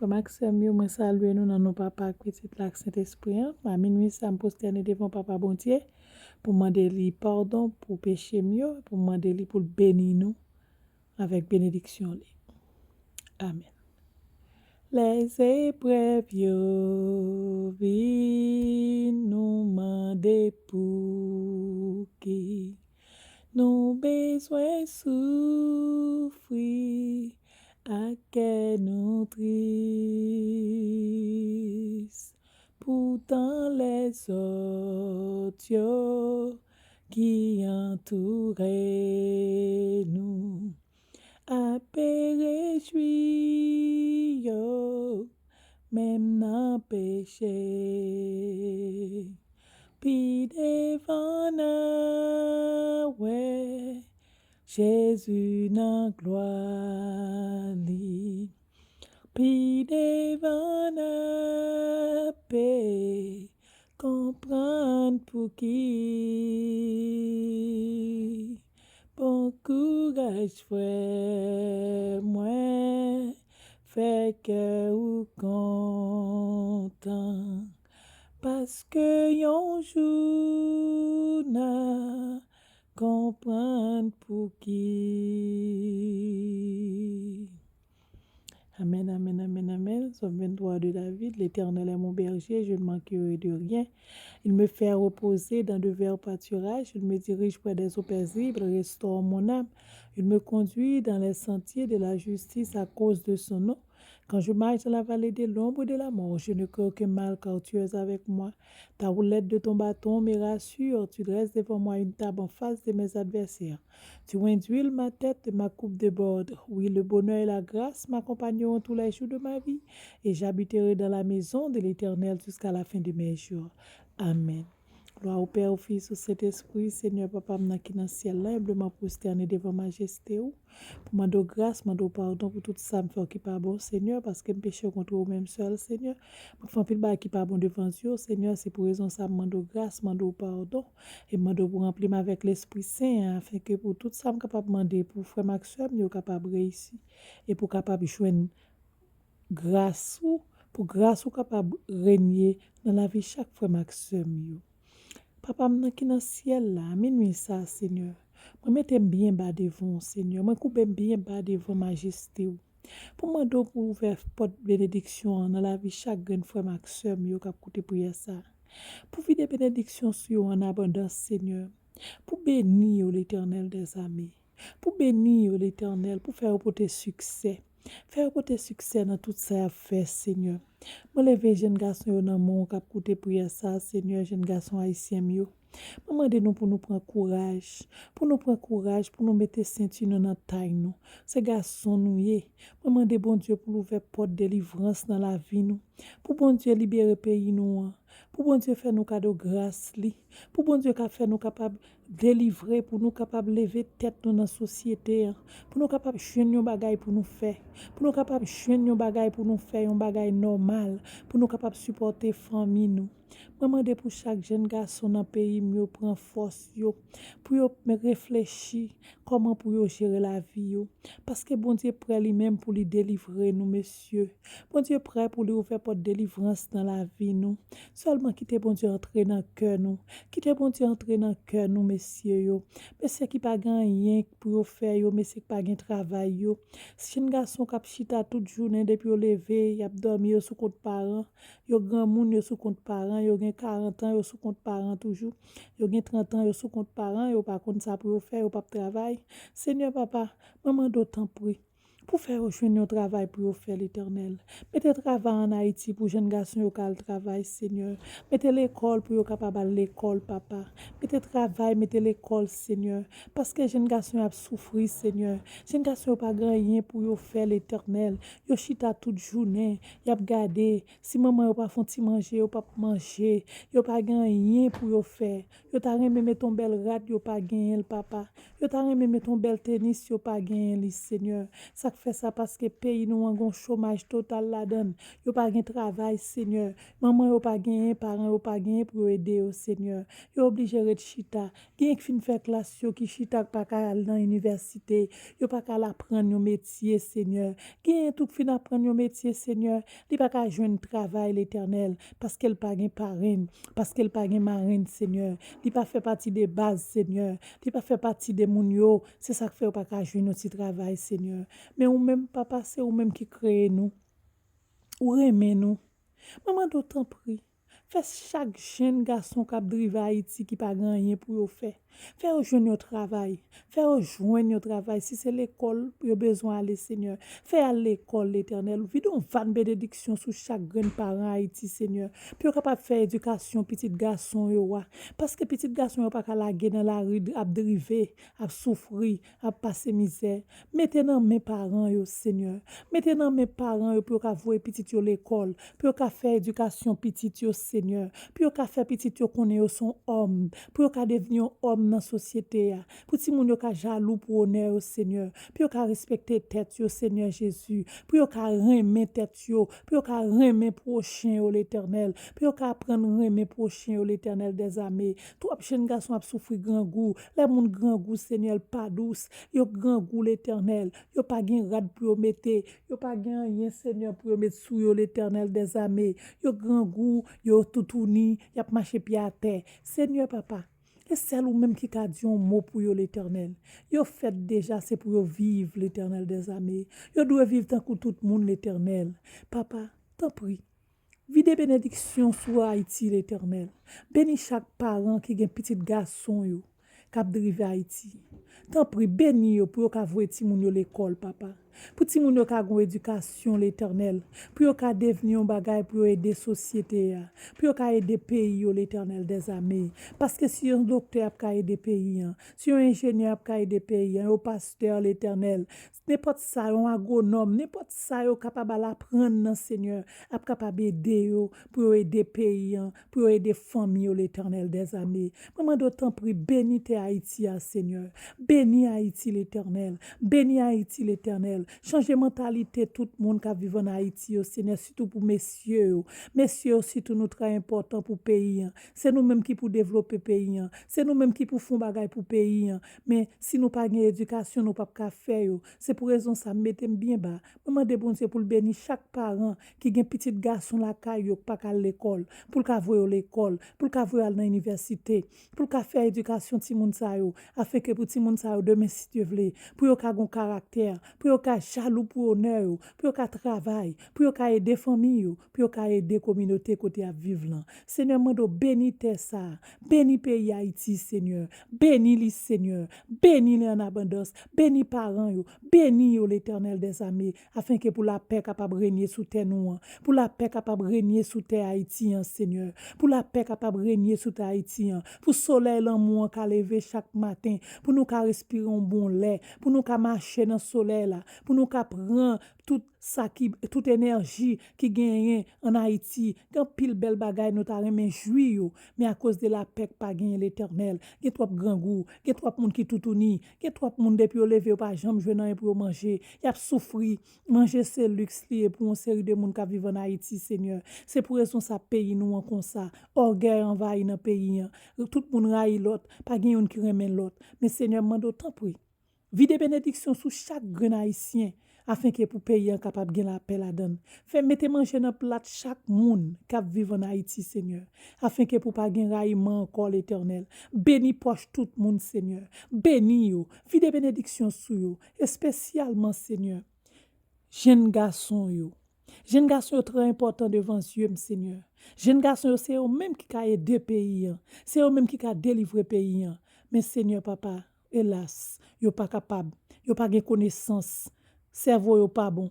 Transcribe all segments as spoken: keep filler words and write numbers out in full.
Frè m ak sè m yo, mwen salye nou nan non Papa ak Pitit la ak Sentespri an. A minwi sa, m pwostène devan Papa Bondye pou mande li padon pou peche m yo, pou mande li pou l beni nou avèk benediksyon li. Amèn. Lè zeprèv yo vin, nou mande pouki nou bezwen soufri, ak kè nou tris. Poutan lèzòt yo ki antoure nou ape rejwi yo, menm nan peche. Pi devan n a wè Jezi nan glwa li. Pi devan n ape konprann pouki. Bon kouraj, frè mwen, fè kè ou kontan, paske yon jou n a konprann pouki. Amen, amen, amen, amen. Psaume vingt-trois de David. L'Éternel est mon berger, je ne manquerai de rien. Il me fait reposer dans de verts pâturages, il me dirige près des eaux paisibles, restaure mon âme. Il me conduit dans les sentiers de la justice à cause de son nom. Quand je marche dans la vallée de l'ombre de la mort, je ne crains aucun mal, car tu es avec moi. Ta houlette de ton bâton me rassure, tu dresses devant moi une table en face de mes adversaires. Tu induis ma tête et ma coupe déborde. Oui, le bonheur et la grâce m'accompagneront tous les jours de ma vie, et j'habiterai dans la maison de l'Éternel jusqu'à la fin de mes jours. Amen. Glwa au Père, au Fils, au Saint-Esprit, Senyè Papa m nan ki nan syèl la, enbleman pwostène devan majeste w, pou mande w gras, mande w padon pou tout sa m fè w ki pa bon, Senyè, paske m peche kont ou menm sèl, Senyè. Mwen fè anpil bagay ki pa bon devan zye w, Senyè, se pou rezon sa m mande w gras, mande w padon, e m mande w pou ranpli m avèk Lespri Sen an, afenke pou tout sa m kapab mande pou frè m ak sè m yo kapab reyisi, e pou kapab jwenn gras ou, pou gras ou kapab renye nan lavi chak frè m ak sè m yo. Papa m nan ki nan syèl la, minwi sa, Senyè, mwen mete m byen ba devan w, Senyè. Mwen koube m byen ba devan majeste w. Pou mande w pou ouvè pòt benediksyon an nan lavi chak grenn frè m ak sè m yo k ap koute priyè sa. Pou vide benediksyon sou yo an abondans, Senyè. Pou beni yo, Letènèl dèzame. Pou beni yo, Letènèl, pou fè yo pote siksè. Fè yo pote siksè nan tout sa y ap fè, Senyè. Mwen leve jèn gason yo nan men w k ap koute priyè sa a, Senyè, jèn gason ayisyen m yo. Mwen mande nou pou nou pran kouraj, pou nou pran kouraj, pou nou mete senti nou nan tay nou. Se gason nou ye. Mwen mande Bondye pou l ouvè pòt delivrans nan lavi nou, pou Bondye libere peyi nou an, pou Bondye fè nou kado gras li, pou Bondye ka fè nou kapab delivre, pou nou kapab leve tèt nou nan sosyete an, pou nou kapab jwenn yon bagay pou nou fè, pou nou kapab jwenn yon bagay pou nou fè, yon bagay nòmal, pou nou kapab sipòte fanmi nou. Mwen mande pou chak jèn gason nan peyi m yo pran fòs yo, pou yo reflechi kòman pou yo jere lavi yo. Paske Bondye prè li menm pou li delivre nou, mesye. Bondye prè pou li ouvè pòt delivrans nan lavi nou. Sèlman kite Bondye antre nan kè nou. Kite Bondye antre nan kè nou, mesye yo. Mesye ki pa gen anyen pou yo fè yo, mesye ki pa gen travay yo. Jèn gason k ap chita tout jounen depi yo leve, y ap dòmi, yo sou kont paran. Yo granmoun, yo sou kont paran, yo gen karant an, yo sou kont paran toujou. Yo gen trant an, yo sou kont paran, yo pa konn sa pou yo fè, yo p ap travay. Senyè Papa, mwen mande w tanpri, pou fè yo jwenn yon travay pou yo fè, Letènèl. Mete travay ann Ayiti pou jèn gason yo ka al travay, Senyè. Mete lekòl pou yo kapab al lekòl, Papa. Mete travay, mete lekòl, Senyè. Paske jèn gason yo ap soufri, Senyè. Jèn gason yo pa gen anyen pou yo fè, Letènèl. Yo chita tout jounen, y ap gade. Si manman yo pa fè yon ti manje, yo p ap manje. Yo pa gen anyen pou yo fè. Yo ta renmen mete yon bèl rad, yo pa genyen l, Papa. Yo ta renmen mete yon bèl tenis, yo pa genyen li, Senyè. Sa k fè sa paske peyi nou an gon chomaj total ladan l. Yo pa gen travay, Senyè. Manman yo pa genyen, paran yo pa genyen pou yo ede yo, Senyè. Yo oblije ret chita. Genyen k fin fè klas yo ki chita k pa ka al nan inivèsite. Yo pa ka al aprann yon metye, Senyè. Genyen tou k fin aprann yon metye, Senyè. Li pa ka jwenn travay, Letènèl, paske l pa gen parenn, paske l pa gen marenn, Senyè. Li pa fè pati de baz, Senyè. Li pa fè pati de moun yo. Se sa k fè yo pa ka jwenn yon ti travay, Senyè. Men ou menm, Papa, se ou menm ki kreye nou. Ou renmen nou. Mwen mande w tanpri, fè chak jenn gason k ap drive Ayiti ki pa gen anyen pou yo fè, fè yo jwenn yon travay. Fè yo jwenn yon travay. Si se lekòl yo bezwen ale, Senyè, fè y al lekòl, Letènèl. Vide yon van benediksyon sou chak grenn paran Ayiti, Senyè, pou yo kapab fè edikasyon pitit gason yo a. Paske pitit gason yo pa ka lage nan lari ap drive, ap soufri, ap pase mizè. Mete nan men paran yo, Senyè. Mete nan men paran yo pou yo ka voye pitit yo lekòl, pou yo ka fè edikasyon pitit yo, Senyè. Pou yo ka fè pitit yo konnen yo se yon òm, pou yo ka devni yon òm nan sosyete a. Pou timoun yo ka jalou pou onè yo, Senyè. Pou yo ka respekte tèt yo, Senyè Jezi. Pou yo ka renmen tèt yo, pou yo ka renmen pwochen yo, Letènèl. Pou yo ka aprann renmen pwochen yo, Letènèl dèzame. Twòp jenn gason ap soufri grangou. Lè moun grangou, Senyè, l pa dous. Yo grangou, Letènèl. Yo pa gen rad pou yo mete. Yo pa gen anyen, Senyè, pou yo met sou yo, Letènèl dèzame. Yo grangou, yo toutouni, y ap mache pye atè. Senyè, Papa, e sèl ou menm ki ka di yon mo pou yo, Letènèl. Yo fèt deja, se pou yo viv, Letènèl dèzame. Yo dwe viv tankou tout moun, Letènèl. Papa, tanpri, vide benediksyon sou Ayiti, Letènèl. Beni chak paran ki gen pitit gason yo k ap drive Ayiti. Tanpri, beni yo pou yo ka voye timoun yo lekòl, Papa. Pou timoun yo ka gen yon edikasyon, Letènèl. Pou yo ka devni yon bagay pou yo ede sosyete a. Pou yo ka ede peyi yo, Letènèl dèzame. Paske si yon doktè ap ka ede peyi an, si yon enjenyè ap ka ede peyi an, yon pastè, Letènèl, nenpòt sa, yon agwonòm, nenpòt sa yo kapab al aprann nan, Senyè, ap kapab ede yo, pou yo ede peyi an, pou yo ede fanmi yo, Letènèl dèzame. Mwen mande w, tanpri, beni tè Ayiti a, Senyè. Beni Ayiti, Letènèl. Beni Ayiti, Letènèl. Chanje mantalite tout moun k ap viv ann Ayiti yo, Senyè, sitou pou mesye yo. Mesye yo, sitou, nou trè enpòtan pou peyi an. Se nou menm ki pou devlope peyi an. Se nou menm ki pou fè yon bagay pou peyi an. Men, si nou pa gen edikasyon, nou p ap ka fè yo. Se pou rezon sa, m mete m byen ba. Mwen mande Bondye pou l beni chak paran ki gen pitit gason lakay yo k pa ka al lekòl, pou l ka voye yo lekòl, pou l ka voye yo al nan inivèsite, pou l ka fè edikasyon timoun sa yo, afenke pou timoun sa yo demen, si Dye vle, pou yo ka gen karaktè, pou yo ka jalou pou onè yo, pou yo ka travay, pou yo ka ede fanmi yo, pou yo ka ede kominote kote y ap viv lan. Senyè, m mande w beni tè sa a, beni peyi Ayiti, Senyè, beni li, Senyè, beni li an abondans, beni paran yo, beni yo, Letènèl dèzame, afenke pou lapè kapab renye sou tè nou an, pou lapè kapab renye sou tè Ayiti an, Senyè, pou lapè kapab renye sou tè Ayiti an, pou solèy lanmou an ka leve chak maten, pou nou ka respire yon bon lè, pou nou ka mache nan solèy la, pou nou ka pran tout sa ki, tout enèji ki genyen ann Ayiti. Gen anpil bèl bagay nou ta renmen jwi yo, men akoz de lapè k pa genyen, Letènèl, gen twòp grangou, gen twòp moun ki toutouni, gen twòp moun depi yo leve yo pa janm jwenn anyen pou yo manje, y ap soufri. Manje se liks li ye pou yon seri de moun k ap viv ann Ayiti, Senyè. Se pou rezon sa peyi nou an konsa. Ògèy anvayi nan peyi an. Tout moun rayi lòt, pa gen youn ki renmen lòt. Men Senyè, m mande w tanpri, vide benediksyon sou chak grenn Ayisyen, afenke pou peyi an kapab gen lapè ladan l. Fè mete manje nan plat chak moun k ap viv ann Ayiti, Senyè, afenke pou pa gen rayiman ankò, Letènèl. Beni pòch tout moun, Senyè. Beni yo. Vide benediksyon sou yo, espesyalman, Senyè, jenn gason yo. Jenn gason yo trè enpòtan devan zye m, Senyè. Jenn gason yo, se yo menm ki ka ede peyi an. Se yo menm ki ka delivre peyi an. Men, Senyè, Papa, elas, yo pa kapab. Yo pa gen konesans. Sèvo yo pa bon.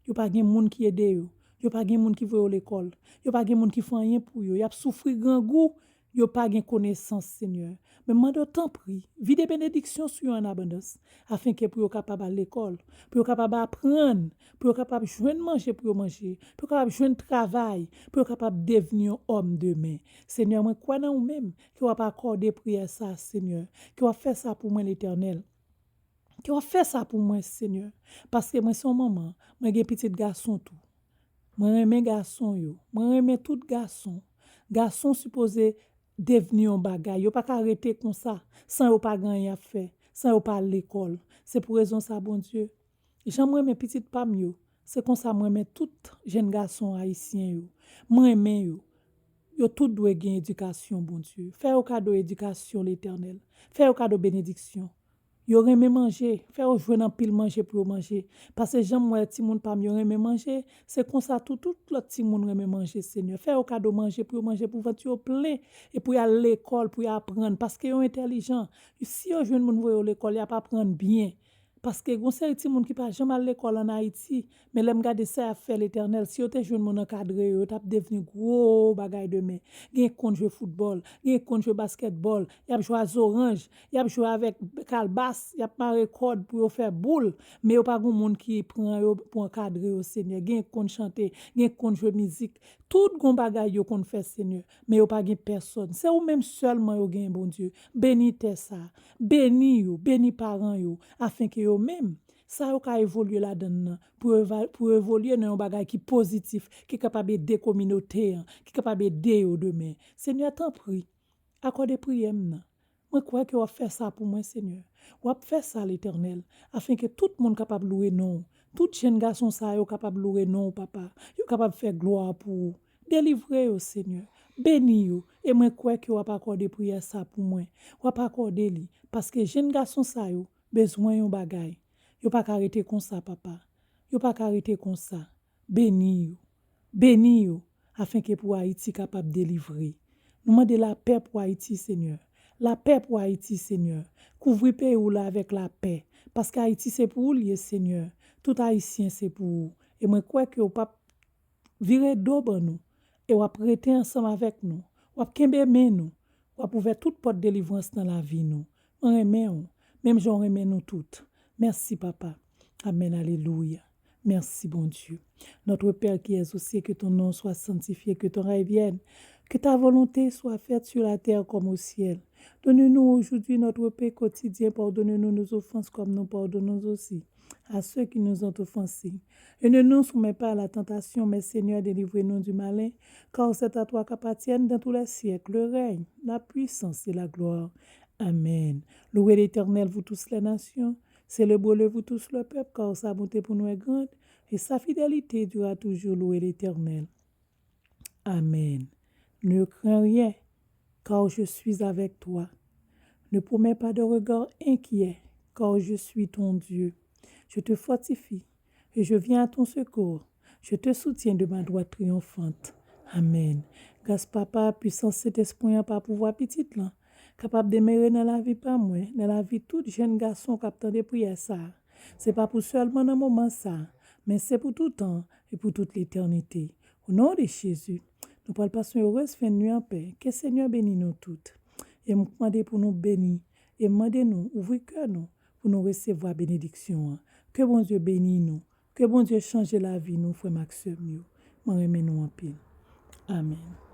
Yo pa gen moun ki ede yo. Yo pa gen moun ki voye yo lekòl. Yo pa gen moun ki fè anyen pou yo. Y ap soufri grangou. Yo pa gen konesans, Senyè. Men m mande w, tanpri, vide benediksyon sou yo an abondans, afenke pou yo kapab al lekòl, pou yo kapab aprann, pou yo kapab jwenn manje pou yo manje, pou yo kapab jwenn travay, pou yo kapab devni yon òm demen. Senyè, mwen kwè nan ou menm, ke w ap akòde priyè sa a, Senyè, ke w ap fè sa pou mwen, Letènèl. Ke w ap fè sa pou mwen, Senyè. Paske mwen se yon manman, mwen gen pitit gason tou. Mwen renmen gason yo. Mwen renmen tout gason. Gason sipoze devni yon bagay. Yo pa ka rete konsa, san yo pa gen anyen y ap fè, san yo pa al lekòl. Se pou rezon sa, Bondye, jan mwen renmen pitit pa m yo, se konsa mwen renmen tout jèn gason ayisyen yo. Mwen renmen yo. Yo tout dwe gen edikasyon, Bondye. Fè yo kado edikasyon, Letènèl. Fè yo kado benediksyon. Yo renmen manje. Fè yo jwenn anpil manje pou yo manje. Paske jan m wè timoun pa m yo renmen manje, se konsa tou, tout lòt timoun renmen manje, Senyè. Fè yo kado manje pou yo manje, pou vant yo plen, e pou y al lekòl, pou y aprann. Paske yo entèlijan. Si yo jwenn moun voye yo lekòl, y ap aprann byen. Paske gon seri timoun ki pa janm al lekòl ann Ayiti, men lè m gade sa y ap fè, Letènèl, si yo te jwenn moun ankadre yo, yo t ap devni gwo bagay demen. Gen k konn jwe foutbòl, gen k konn jwe baskètbòl, y ap jwe a zoranj, y ap jwe avèk kalbas, y ap mare kòd pou yo fè boul, men yo pa gon moun ki pran yo pou ankadre yo, Senyè. Gen k konn chante, gen k konn jwe mizik. Tout gon bagay yo konn fè, Senyè, men yo pa gen pèsòn. Se ou menm sèlman yo gen, Bondye. Beni tè sa. Beni yo, beni paran yo, afenke yo menm, sa yo ka evolye ladan l nan, pou yo eva-, pou yo evolye nan yon bagay ki pozitif, ki kapab ede kominote an, ki kapab ede yo demen. Senyè, tanpri, akòde priyè m nan. Mwen kwè ke w ap fè sa pou mwen, Senyè. W ap fè sa, Letènèl, afenke tout moun kapab louwe non w. Tout jèn gason sa yo kapab louwe non w, Papa. Yo kapab fè glwa pou ou. Delivre yo, Senyè. Beni yo. E mwen kwè ke w ap akòde priyè sa pou mwen. W ap akòde li. Paske jèn gason sa yo bezwen yon bagay. Yo pa ka rete konsa, Papa. Yo pa ka rete konsa. Beni yo. Beni yo, afenke pou Ayiti kapab delivre. Nou mande lapè pou Ayiti, Senyè. Lapè pou Ayiti, Senyè. Kouvri peyi w la avèk lapè. Paske Ayiti se pou ou l ye, Senyè. Tout Ayisyen se pou ou. E mwen kwè ke w p ap vire do ban nou. E w ap rete ansanm avèk nou. W ap kenbe men nou. W ap ouvè tout pòt delivrans nan lavi nou. Mwen renmen w, menm jan w renmen nou tout. Mèsi, Papa. Amèn, alelouya. Merci, bon Dieu. Notre Père qui es aux cieux, que ton nom soit sanctifié, que ton règne vienne, que ta volonté soit faite sur la terre comme au ciel. Donne-nous aujourd'hui notre pain quotidien, pardonne-nous nos offenses comme nous pardonnons aussi à ceux qui nous ont offensés. Et ne nous soumets pas à la tentation, mais Seigneur, délivre-nous du malin, car c'est à toi qu'appartiennent dans tous les siècles le règne, la puissance et la gloire. Amen. Louez l'Éternel, vous tous les nations, célébrez-le, vous tous les peuples, car sa bonté pour nous est grande, et sa fidélité dure à toujours. Louez l'Éternel. Amen. Ne crains rien, car je suis avec toi. Ne promets pas de regard inquiet, car je suis ton Dieu. Je te fortifie et je viens à ton secours. Je te soutiens de ma droite triomphante. Amen. Gras Papa, pisans Sentespri an pa pouvwa Pitit lan, kapab demere nan lavi pa mwen, nan lavi tout jèn gason k ap tande priyè sa a. Se pa pou sèlman nan moman sa a, men se pou tout tan e pou tout letènite. O non de Jezi, nou pral pase yon erez fen nwi an pè. Ke Senyè beni nou tout. E m mande pou nou beni. E m mande nou ouvri kè nou pou nou resevwa benediksyon an. Ke Bondye beni nou. Ke Bondye chanje lavi nou, frè m ak sè m yo. Mwen renmen nou anpil. Amen.